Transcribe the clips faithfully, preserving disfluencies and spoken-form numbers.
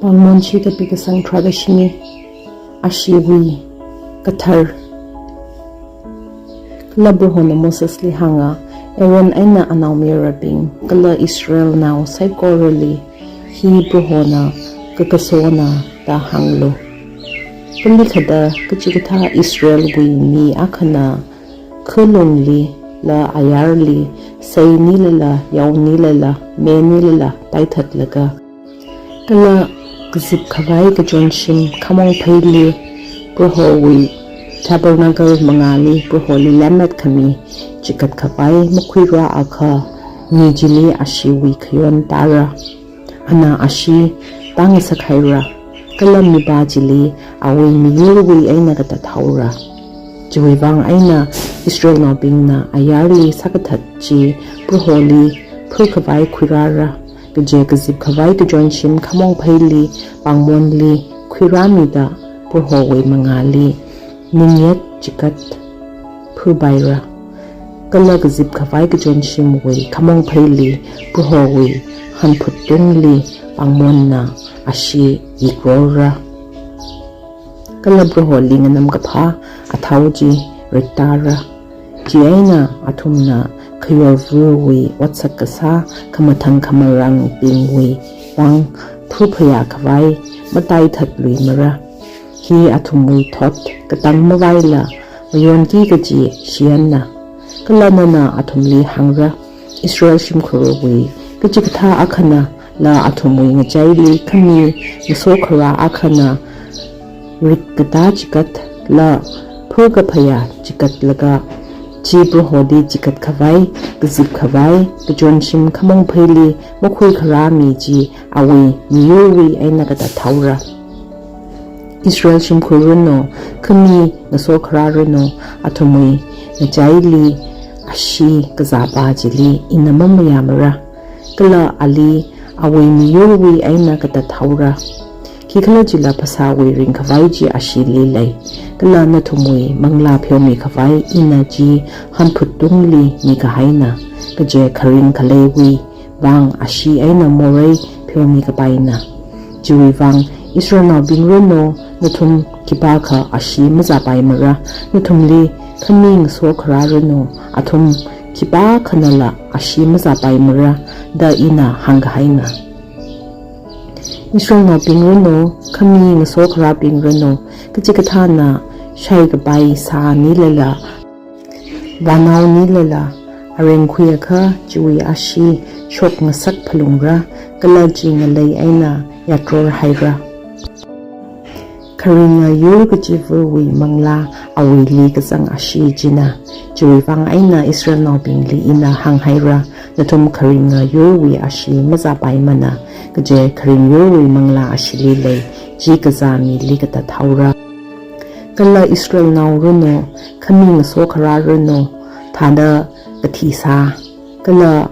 Pāngmonshi kapi kasang tharāda shini. Ashiwui kathar. Kala Prohona Mosesli hānga, Aaron eina anaomayarabing kala Israelnao saikorali hi Prohona kakasona da hānglu. Kalikhada kachikathā Israelwui mi akhana khalunglila ayarli, seinilala, yaonilala, menilala taithatlaga, kala kazip khavai kachonshim khamong pheili Prohowui tabernacle mangāli Proholi lemmet khami chikat khavai makhuirā akha mi chili ashiwui khayon tāra. Ana ashi tāngasak haira, kala mipā chili awui miyurwui eina katat haora. Chiwui vang eina Israelnaobingna ayarli sākathat chi Proholi phur khavai khuirāra, kaje kazip khavai kachonshim khamong pheili pāngmonli khuirāmida Prohowui mangāli ningyet chikat phurpaira. Kala kazip khavai kachonshimwui khamong pheili Prohowui hanphut tungli pāngmonna ashi yikrora. Kala Proholi nganamkaphā athao chi rittāra. Chieina athumna khayorvawui otsak kasā khamathang khamarangbingwui vang phur phayā khavai mataithatluimara. Hi athumwui thot katang mavaila mayonki kaji shiyanna. Kala nana athumli hāngra, Israel shimkhurawui kachikathā akhanala athumwui ngachaili khami ngasokharā akhana rikkatā chikatla phur kaphayā chikatlaga, chi Proholi chikat khavai, kazip khavai kachonshim khamong pheili makhuikharā mi chi awui miyurwui eina katat haora. Israel shimkhur ranu, khami ngasokharā ranu, athumwui ngachaili ashi kazāpa chili ina mamayāmara, kala ali awui miyurwui eina katat haora. Khikhalajila phasāwui ringkhavai chi ashili lei, kala nathumwui manglā pheomi khavai ina chi hanphut tungli mikahaina, kaje kharing khaleiwui vang ashi eina morei pheomi kapaina. Chiwui vang Israelnaobing ranu, nathum khipākha ashi mazāpaimara, nathumli khami ngasokharā ranu, athum khipākhanala ashi mazāpaimara da ina hāngkahaina. Israelnaobing ranu, khami ngasokharābing ranu, kachikathāna shaikapai sānilala, vānaonilala areng khuiakha chiwui ashi shokngasak phalungra, kala chi ngalei eina yatror haira. Kharinga yur kachivawui manglā awuili kazang ashi china. Chiwui vang eina Israelnaobingli ina hānghaira, nathum kharinga yurwui ashi mazāpaimana, kaje kharing yurwui manglā ashili lei, chi kazā mili katat haora. Kala Israelnao ranu, khami ngasokharā ranu, thāda kathi sā, kala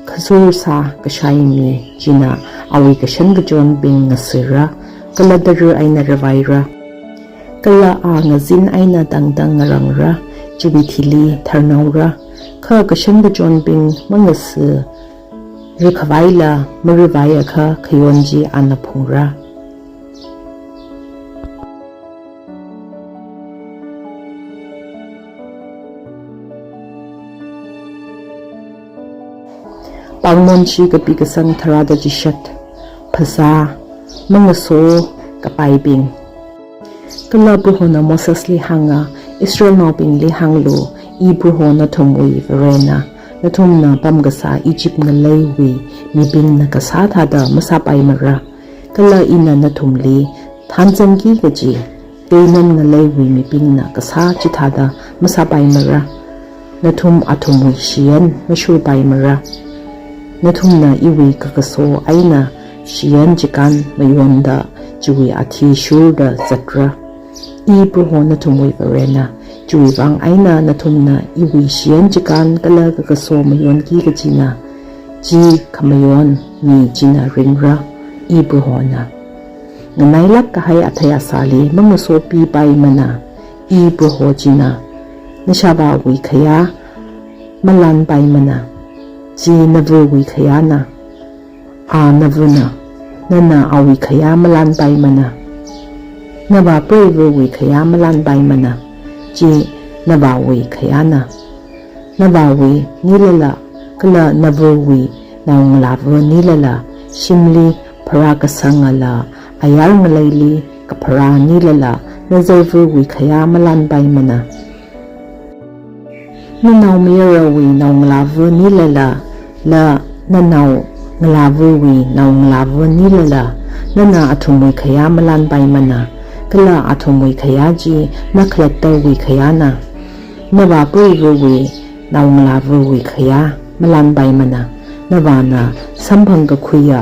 khazur sā kashai mi china awui kashan kachonbing ngasira, kala tara eina ravaira. Kala a ngazin eina tangtang ngarangra, chiwui thili tharnaora. Kha kashan kachonbing mangasi rakhavaila maravaiakha khayon chi ana phungra. Pāngmonshi kapi kasang tharāda chishat. Phasā mangasokapaibing. Kala Prohona Mosesli hānga, Israelnaobingli hānglu, I Proho nathumwui Varena, nathumna pamkasā Egypt ngaleiwui mibingna kasā thāda masāpaimara. Kala ina nathumli thanzangki kaji Canaan ngaleiwui mibingna kasā chithāda masāpaimara. Nathum athumwui shiyan mashurpaimara. Nathumna iwui kakaso eina shiyan chikān mayonda chiwui athishurda zatra. I Proho nathumwui Varena, chiwui vang eina nathumna iwui shiyan chikān kala kakaso mayonki kajina. Chi khamayon mi china ringra, I Prohona. Nganailāk kahai athei asāli mangasopipaimana, I Proho china. Nashāvāwui khayā malanpaimana, chi navawui khayāna, a navana. nana awui khayā malanpaimana. Navā preiva̱wui khayā malanpaimana, chi navāwui khayāna. Navāwui nilala, kala nava̱wui naongalāva̱ nilala, shimli pharākasangala, ayar ngaleili kapharā nilala, nazarva̱wui khayā malanpaimana. Nanaomayarawui naongalāva̱ nilala, la nanaongalāva̱wui naongalāva̱ nilala, nana athumwui khayā malanpaimana, kala athumwui khayā chi nakhalattawui khayāna. Navā preiva̱wui naongalāva̱wui khayā malanpaimana, navāna samphang kakhuiya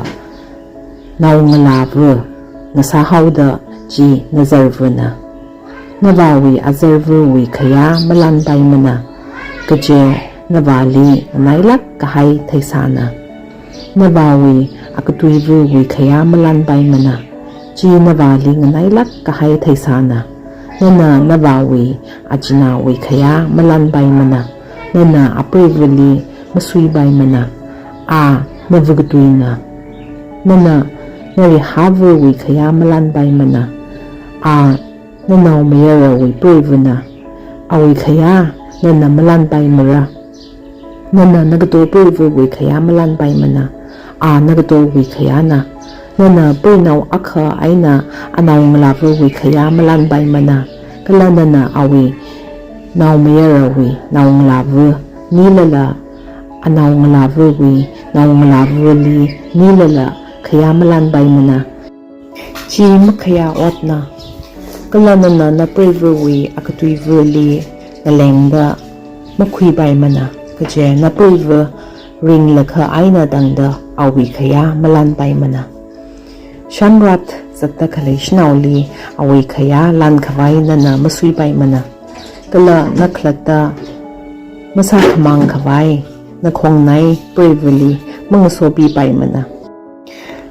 naongalāva̱ ngasāhaoda chi nazarva̱na. Navāwui azarva̱wui khayā malanpaimana, kaje navāli nganailāk kahai theisāna. Navāwui akatuiva̱wui khayā malanpaimana, chi navāli nganailāk kahai theisāna. Nana navāwui achināwui khayā malanpaimana, nana apreiva̱li masuipaimana, a nava̱ katuina. Nana narihāva̱wui khayā malanpaimana, a nanaomayarawui preiva̱na. Awui khayā nana malanpaimara. Nana nagato preiva̱wui khayā malanpaimana, a nagatowui khayāna. Nana preinao akha eina anaongalāva̱wui khayā malanpaimana, kala nana awui naomayarawui naongalāva̱ nilala, anaongalāva̱wui naongalāva̱li nilala khayā malanpaimana, chi makhayā otna. Kala nana napreiva̱wui akatuiva̱li ngalengda makhuipaimana, kaje napreiva̱ ringlakha eina tangda awui khayā malanpaimana. Shānrat zatta khalei shanaoli awui khayā lankhavai nana masuipaimana, kala nakhalatta masākhamang khavai nakhongnai preiva̱li mangasopipaimana.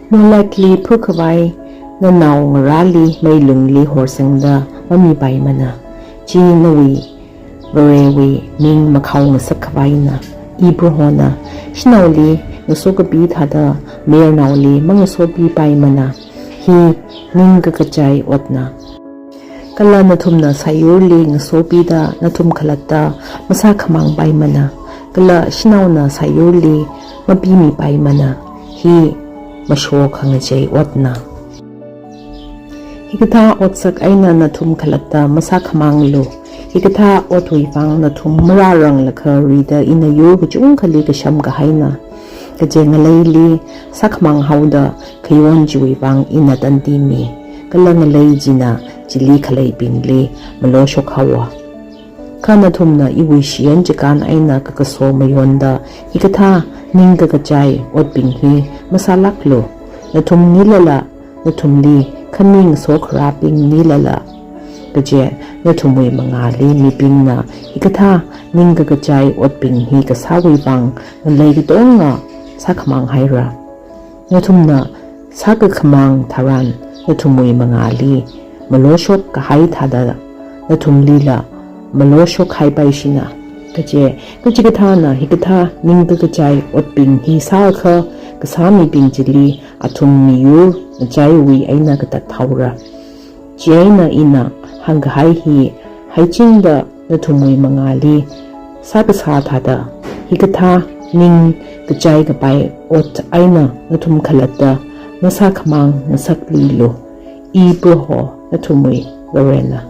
Molekli phukhavai nanaongarāli meilungli horsangda mamipaimana, chi nawui Varewui ming makhao ngasak khavaina. I Prohona shanaoli ngasokapi thāda mayarnaoli mangasopipaimana, hi ningkakachai otna. Kala nathumna sāyurli ngasopida nathum khalatta masākhamangpaimana, kala shanaona sāyurli mapimipaimana, hi masho khangachei otna. Hikathā otsak eina nathum khalatta masākhamanglu. Hikathā otwui vang nathum marāranglakha rida ina yur kachungkhali kasham kahaina. Kaje ngaleili sākhamang haoda khayon chiwui vang ina tandi mi. Kala ngalei china chili khaleibingli maloshok haowa. Kha nathumna iwui shiyan chikān eina kakaso mayonda hikathā ningkakachai otbing hi masālāklu. Nathum nilala, nathumli khani ngasokharābing nilala, kaje nathumwui mangāli mibingna hikathā ningkakachai otbing hi kasāwui vang ngalei katonga sākhamang haira. Nathumna sākakhamang tharan nathumwui mangāli maloshok kahai thāda nathumlila maloshok haipaishina. Kaje kachikathāna hikathā ningkakachai otbing hi sāakha kasā mibing chili athum miyur ngachaiwui eina katat haora. Chieina ina hāngkahai hi haichingda nathumwui mangāli sākasā thāda hikathā ningkachai kapai ot eina nathum khalatta masākhamang ngasakluilu. I Proho nathumwui Varena.